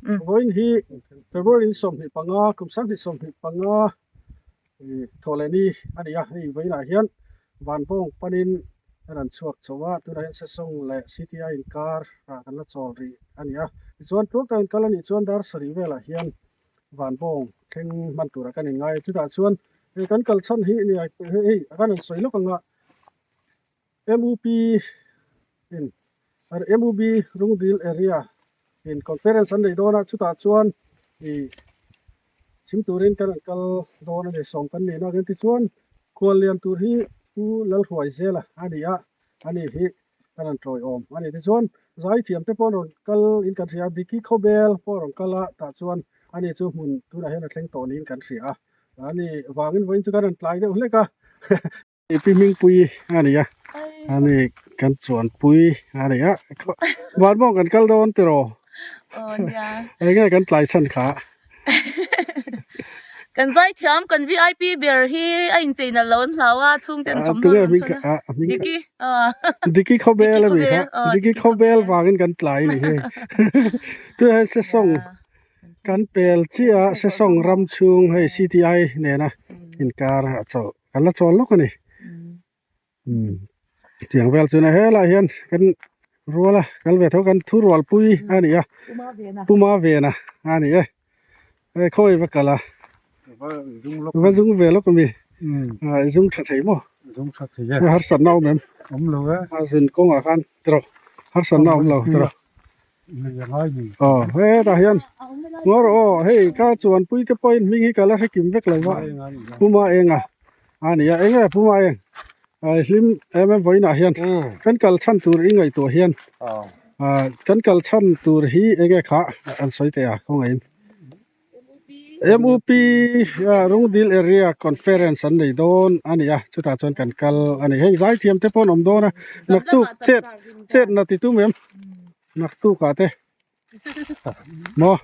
Vawiin hi February ni 25 kum 2025 thawhlehni a ni a, hei vawiinah hian Vanbawng panin a rawn chhuak chho a, tunah hian Sesawng leh CTI inkar ah kan la chawl rih a ni a, tichuan tluang tak in kal a nih chuan dar sarih velah hian Vanbawng thleng hman turah kan inngai a, chutah chuan hei kan kal chhan hi nia hei kan rawn sawi lawk ang a. MUP in MUB Rungdil area in conference an nei dawn a chutah chuan ih chhim turin kan rawn kal dawn a ni sawm kan nih na tichuan khual lian tur hi Pu Lalhruaizela a ni a ani hi kan rawn tawiawm a ni tichuan zaithiam te pawh an rawn kal in kan hria a Diki Khawbel pawh a rawn kal a tah chuan ani chu hmun tunah hian a thleng tawh niin kan hria a ani vangin vawiin chu kan rawn tlai deuh hlek a. Pi Hmingpui a ni a, ani kan chuanpui a ni a, Vanbawng kan kal dawn tiraw? Aw nia. Enge kan tlai chhan kha? Kan zaithiam kan VIP ber hi a inchei nalh lo an hlau a, chhungte an thawmhnaw an rawn thawn a. Diki aw. Diki Khawbel a ni kha. Diki Khawbel vangin kan tlai a ni hi. Tunah hian Sesawng kan pel chiah a, Sesawng ram chhung hei CTI nena inkar a chawlh. Kan la chawl lawk a ni tiang vel chuan helaiah hian kan rual a kal ve tho kan thu rual pui a ni a puma vena a ni e hei khawi va kal a va zung ve lawk a mi i zung tha thei maw harsatna a awm em a zun kawngah khan tiraw harsatna a awm lo tiraw. Aw hetah hian ngaw rawh aw hei ka chuanpui te pawhin hming hi ka la hre kim vek lo va puma enga a ni a eng nge puma eng ah hlim em em vawiinah hian kan kal chhan tur i ngaihtuah hian ah kan kal chhan tur hi eng nge kha an sawi teh a kawngaihin. MUP Rungdil Area Conference an nei dawn a ni a chutah chuan kan kal a ni hei zaithiam te pawh an awm dawn a naktuk chet chet na ti tum em naktuk ah te maw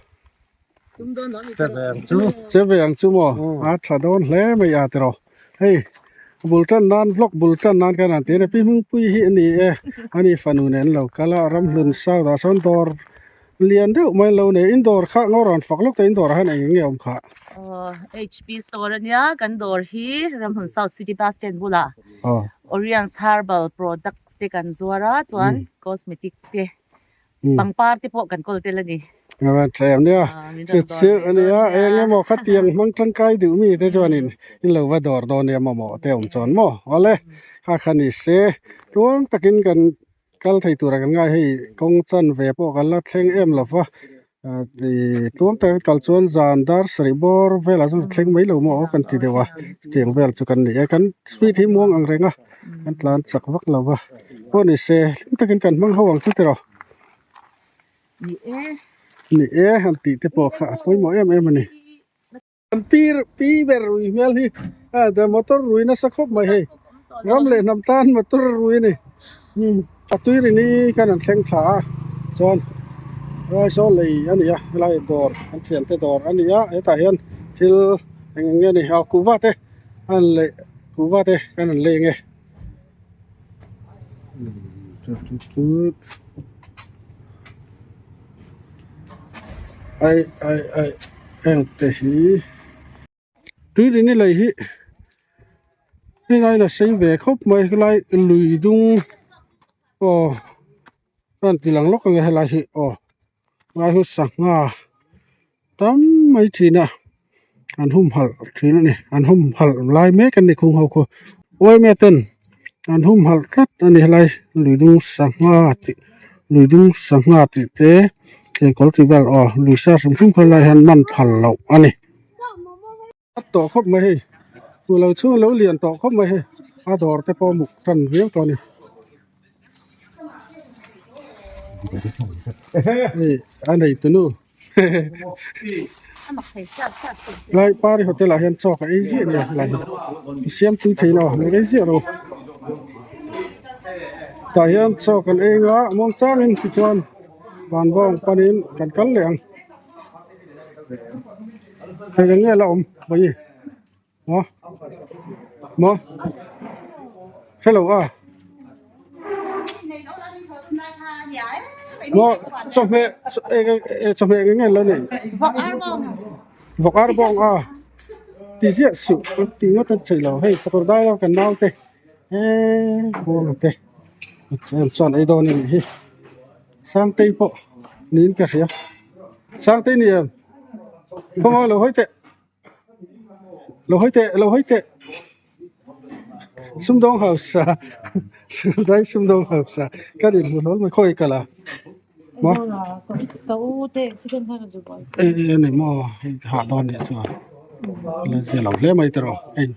che ve ang chu maw a tha dawn hle mai a tiraw hei bul tan nan vlog bul tan nan kan han ti a ni pi Hmingpui hi a ni e ani fanu nen an lo kal a ramhlun south ah sawn dawr Lian deuh mai lo nei in dawr kha ngaw rawn fak lawk ta in dawrah hian eng eng nge awm kha. Aw HP store ania kan dawr hi Ramhun South City Bus Stand bulah Oriens Herbal Products te kan zuar a chuan cosmetic te pangpar te pawh kan kawl tel a ni. Avan tha em nia chu chu ania eng emaw khatiang hmang tangkai duh mi te chuanin in lo va dawr dawn nia mamawh te awm chuan maw awle kha kha ni se tluang takin kan Kal thei tura kan ngai hei kawng chan ve pawh kan la thleng em lo va ih tluang taka kal chuan zan dar sarih bawr velah chuan thleng mai lo maw aw kan ti deuh a chutiang vel chu kan ni e kan speed hi muang ang reng a kan tlan chak vak lo va pawh ni se hlim takin kan hmang ho ang chu tiraw ni e han tih te pawh kha a pawimawh em em a ni. An pi pi ber rui hmel hi a motor rui nasa khawp mai hei ram leh hnam tan motor rui a ni a tui rin hi kan han thleng thla a chuan helai saw lei a ni a helai dawr an thian te dawr a ni a hetah hian thil eng eng nge ni a kuhva te an leh kuhva te kan han leng e. Ai ai ai heng te hi tui rin hi lei hi helai la sei ve khawp mai helai lui dung aw a han ti lang lawk ang e helai hi aw helai hi sangha tam mai thin a an humhalh thin a ni an humhalh lai mek an ni khung ho khu uaime ten an humhalh tlat a ni helai lui dung sangha tih lui dung sangha tih te chengkawl tih vel aw lui sa hrim hrim khawi lai hian man phal loh a ni. A tawh khawp mai hei hmu lo chhung lo lian tawh khawp mai hei a dawr te pawh muk tan viau tawh a ni hei a nei tunu lai pari hotel ah hian chaw ka ei ziah nia helai hi siam tui thei lo lo ei ziah lo tah hian chaw kan ei anga muangchangin tichuan vanbawng panin kan kal leh ang. Hei eng nge la awm vawi maw maw hrelo a. Maw chawhmeh chawhmeh eng eng nge lo nei? Vawk ar bawng a ti ziah suh tih ngawt a chei lo hei sakawr dai a kan naute eee bawng te chuan ei dawn a nih hi Sangtei pawh niin ka hria Sangtei ni em khawngaw lo hawi teh. Lo hawi teh lo hawi teh sumdawng hausa dai sumdawng hausa ka rin hmu hlawl mai khawi kal a maw e ni maw hei hah dawn nih chuan la zia lo hle mai tiraw hei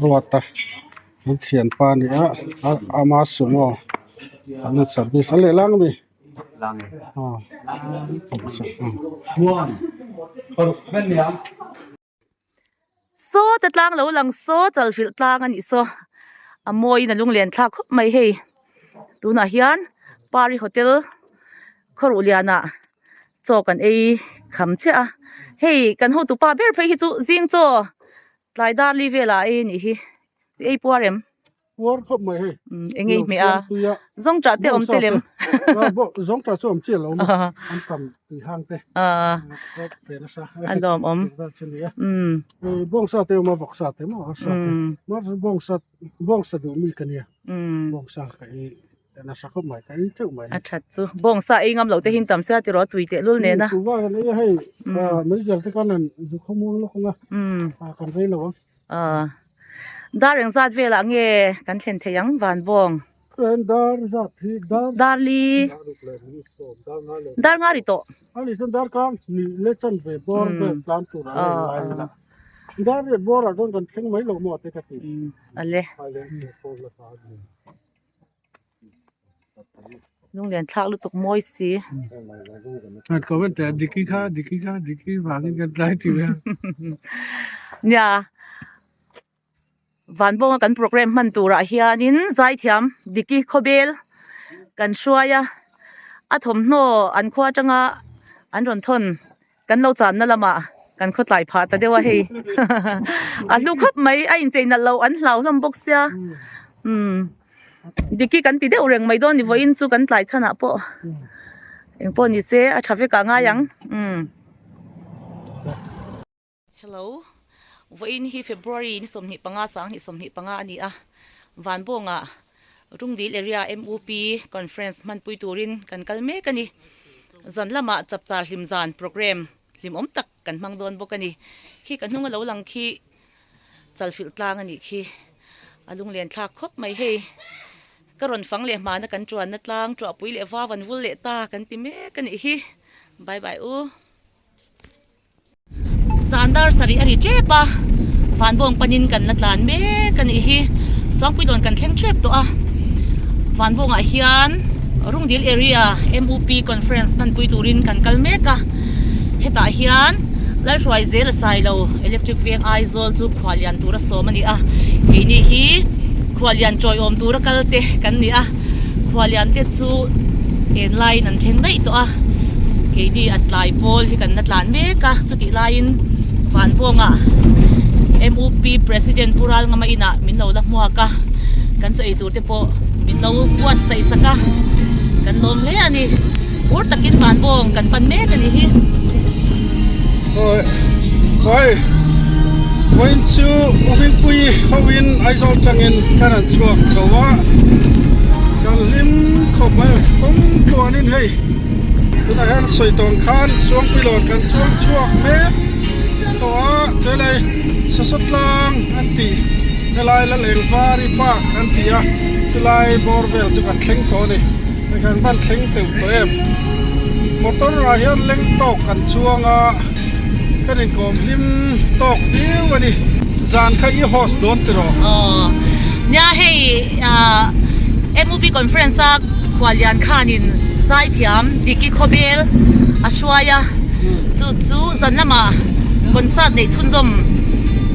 ruata an thianpa a ni a ama sumo an service a lehlang a mi. Saw te tlang lo lang saw chalhrilh tlang a nih saw a mawiin a lunglen thlak khawp mai hei tunah hian pari hotel khawruh lianah chaw kan ei kham chiah a hei kan hotupa ber phei hi chu zing chaw tlai dar li velah a ei a nih hi ei puar em. Puar khawp mai hei. Eng ei hmeh a. Zawng tah te awm te lem. Zawng tah chu awm chiah lo a. An tam tui hang te. Fe nasa. A lawm awm. Bawng sa te awm a vawk sa te maw sa te. Ma bawng sa bawng sa duh mi ka nia. Bawng sa ka ei nasa khawp mai ka ei teuh mai. A that chu. Bawng sa ei ngam lo te hin tam sia tiraw tui teh lul nena. Tu va kan ei a hei. Meizial te khan an zu khawmuang lawk ang a. Kan rei lo ang. Dar eng zat velah nge kan thlen thei ang Vanvawng? Dar zat hi dar Dar li Dar nga ri tawh. A nih chuan dar kang hnih leh chanve bawr vel tlan tur a la inlai ila. Dar leh bawrah chuan kan thleng mai lo maw te ka ti. Ale. Lunglen thlak lutuk mawi si. Nia Vanbawnga kan programme hman turah hianin zaithiam Diki Khawbel kan hruai a, a thawmhnaw an khua atanga an rawn thawn kan lo channa lamah kan khawtlai phah ta deuh a hei a hlu khawp mai a inchei nalh loh an hlau hlawm bawk sia umm. Diki kan ti deuh reng mai dawn ni vawiin chu kan tlai chhanah pawh eng pawh ni se a tha vek ah ngai ang umm. Hello vawiin hi February ni 25 sang 25 a ni a Vanbawnga Rungdil area MUP conference hmanpui turin kan kal mek a ni zan lamah chapchar hlim zan programme hlimawm tak kan hmang dawn bawk a ni khi ka hnung a lo lang khi. Chalfilh tlang a nih khi a lunglen thlak khawp mai hei ka rawn fang leh hmana kan tuanna tlang tuahpui leh vau an vul leh ta kan ti mek a nih hi bye bye u. Zan dar sarih a ri tep a vanbawng panin kan la tlan mek a nih hi Suangpuilawn kan thleng tep tawh a vanbawngah hian Rungdil area M_U_P conference hmanpui turin kan kal mek a hetah hian. Lalhruai zel a sai lo, Electric veng Aizawl chu khuallian tura sawm a ni a, keini hi khuallian tawiawm tura kal te kan ni a, khuallian te chu en laiin an thleng daih tawh a, keini a tlai pawl hi kan la tlan mek a, chutih laiin Vanbawnga MUP President Pu Ralngama inah min lo la hmuak a, kan chaw ei tur te pawh min lo buatsaih sak a, kan lawm hle a ni. Phur takin Vanbawng kan pan mek a nih hi. Awi awi vawiin chu Hmingpui hoin Aizawl tangin kan han chhuak chho a kan hlim khawp mai a kawng tluanin hei tunah hian sawi tawng khan Suangpuilawn kan chuang chhuak mek tawh a chelai Sasawt tlang an tih helai Lalengvari park an ti a chulai bawr vel chu kan thleng tawh a ni. Hei kan van thleng teuh tawh em motor ah hian leng tawk kan chuang a kan inkawm hlim tawk viau a ni zan kha i host dawn tiraw aw nia hei ah M_U_P conference a khuallian khanin zaithiam Diki Khawbel a hruai a chu chu zan lamah concert neih chhunzawm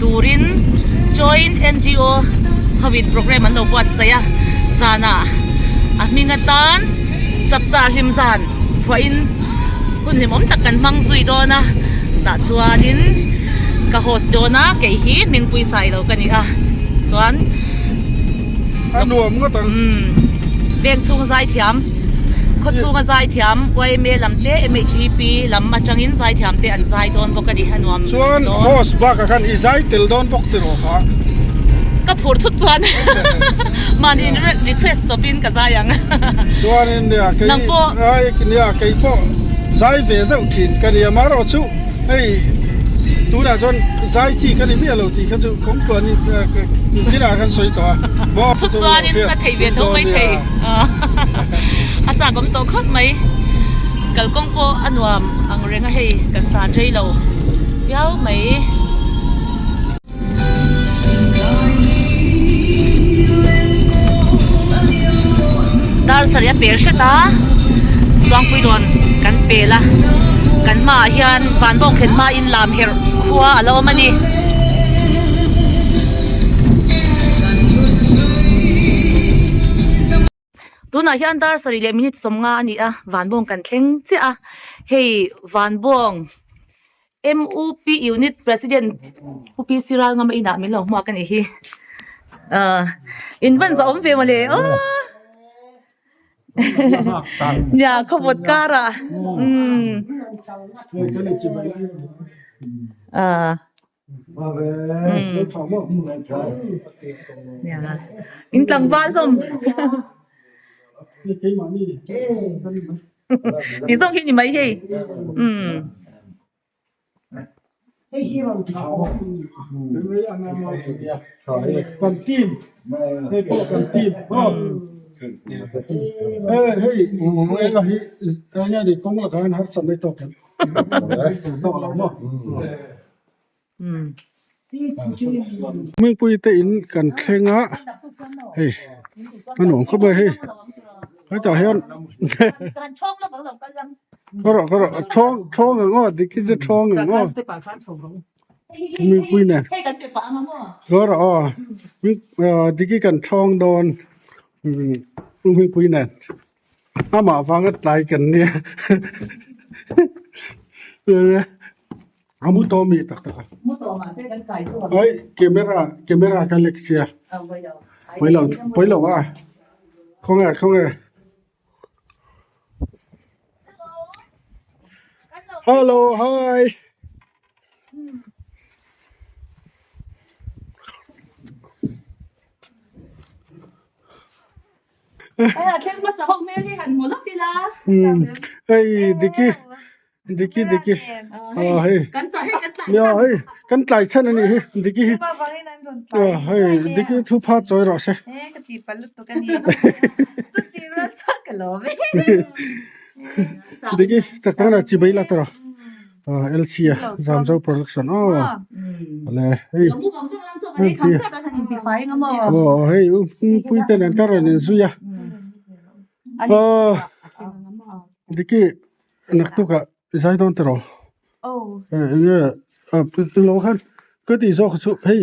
turin joint N_G_O hovin programme an lo buatsaih a zanah. A hming atan chapchar hlim zan phuahin hun hlimawm tak kan hmang zui dawn a tah chuanin ka host dawn a kei hi hmingpui sai lo ka ni a chuan a nuam ngawt ang umm veng chhung zai thiam. Khawchhunga zaithiam yma lam te MHEP lam atangin zaithiam te an zai dawn bawk a ni a nuam dawn. Chuan host bakah khan i zai tel dawn bawk tiraw kha? Ka phur thut chuan mahni request chawpin ka zai ang. Chuanin nia kei Nang pawh ai nia kei pawh zai ve zauh thin ka nia amaherawh chu hei tunah chuan zai chi ka ni miah lo tih kha chu kawngtluanin chinah khan sawi tawh a maw Thut chuanin ka thei ve tho mai thei a chak awm tawh khawp mai kalkawng pawh a nuam ang reng a hei kan tan rei lo viau mai. Dar sarih a pel hret a Suangpui dawn kan pel a kan hmaah hian vanbawng thlen hmain lam herh khua a la awm a ni. Tunah hian dar sarih leh minute sawmnga a ni a vanbawng kan thleng chiah a hei vanbawng M_U_P unit president Pu P_C Ralngama inah min lo hmuak a nih hi ahh in van zah awm ve mawle aw nia khawvawt karah umm ahh. In tlangval hlawm ti zawng hi ni mai hei umm. Hmingpui te in kan thleng a hei a nuam khawp mai hei hetah hian khaw rawh khaw rawh thawng thawng ang aw dik hi chu thawng ang aw Hmingpui nen khaw rawh aw dik hi kan thawng dawn Hmingpui nen. Amah vanga tlai kan nia a mu tawh mi tak tak a ai camera camera ka lek sia pawi lo pawi lo a khawnge khawnge hello hi. Hei Diki Diki Diki aw hei nia hei kan tlai chhan a nih hi Diki hi aw hei Diki thu pha chawi rawh se Diki tak tak na chi bai la tawh. LC a Zamzo production aw le hei aw hei pui te nen ka rawn inzui a aw diki naktuk ah i zai dawn tiraw eng nge eng khan ka tih zawk chu hei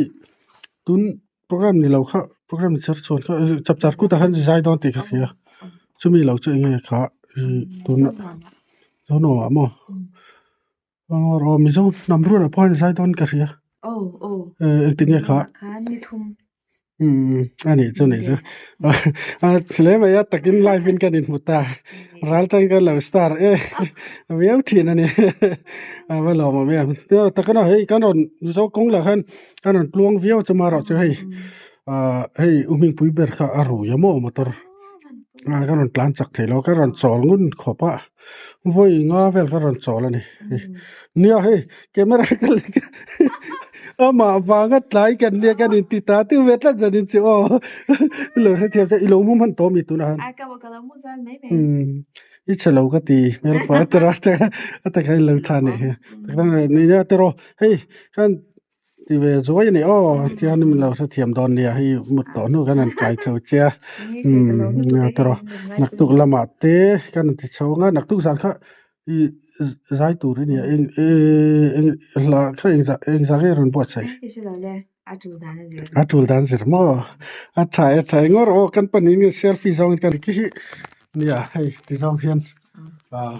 tun program ni lo kha program chher chhuan kha chapchar kut ah khan i zai dawn tih ka hria chumi lo chu eng nge kha tuna Zono ah maw aw Mizo hnam rual ah pawh hian zai dawn ka hria engtin nge kha a nih chu nih chu a hle mai a takin live in kan inhmu ta ral tang kan lo star e a viau thin a ni a va lawmawm em takana hei kan rawn Mizo kawng lah khan kan rawn tluang viau chu marawh chu hei ah hei u hmingpui ber kha a rui a maw motor a ka rawn tlan chak thei lo ka rawn chawl ngun khawp a vawi nga vel ka rawn chawl a ni nia hei camera ka lek a amah vanga tlai kan nia kan inti ta tu ve tlat zan in chu aw i lo hrethiam che i lo hmu hman tawh mi tunah han i chhe lo ka ti hmel pah a tira a takah in lo tha a nih hi nia tiraw hei khan. Ti ve zuai a ni aw tihian min lo hrethiam dawn nia hei mut tawh hnu khan an kai tho che a umm nia tawrh naktuk lamah te kan ti chho ang a naktuk zan kha ih zai tur a nia eng eng hla kha engzah engzah nge rawn buatsaih a tul dan zir maw a tha e a tha e ngawr aw kan pahnih nge selfie zawng in kan khi hi nia hei ti zawng hian ah.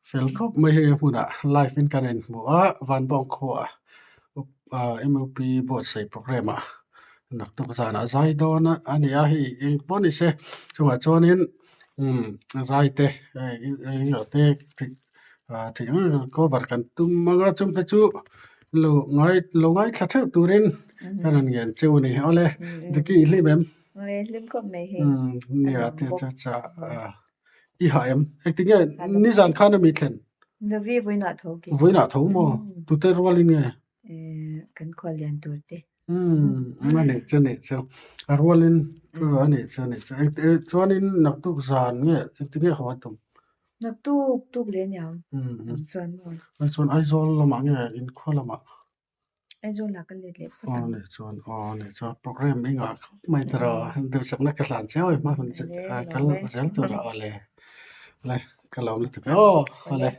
Fel khawp mai hei a hmunah live in kan inhmu a Vanbawng khuaah M_O_P buatsaih programme ah naktuk zanah zai dawn a ni a hei eng pawh ni se chungah chuanin. Umm zai te engah te theih ang ang cover kan tum ang a chungte chu lo ngai lo ngaithla theuh turin ka rawn ngen cheu a ni. Awle Diki i hlim em? Umm nia cha cha i hah em? Engtinge nizan khan ami thlen? Vawiinah tho maw? Tute rualin nge? Kan khuallian tur te. Umm a nih chu a nih chu. A rualin a nih chu a nih chu. Chuanin naktuk zan nge engtinge haw a tum? Naktuk tuk leh aniang. Umm chuan maw? Chuan Aizawl lamah nge inkhua lamah? Aizawl ah ka let leh phawt ang. Aw nih chuan aw nih chuan program i ngah khawp mai tiraw. Duhsakna ka hlan chiau e hma hun kal zel tur ah awle. Awle ka lawm lutuk e aw awle.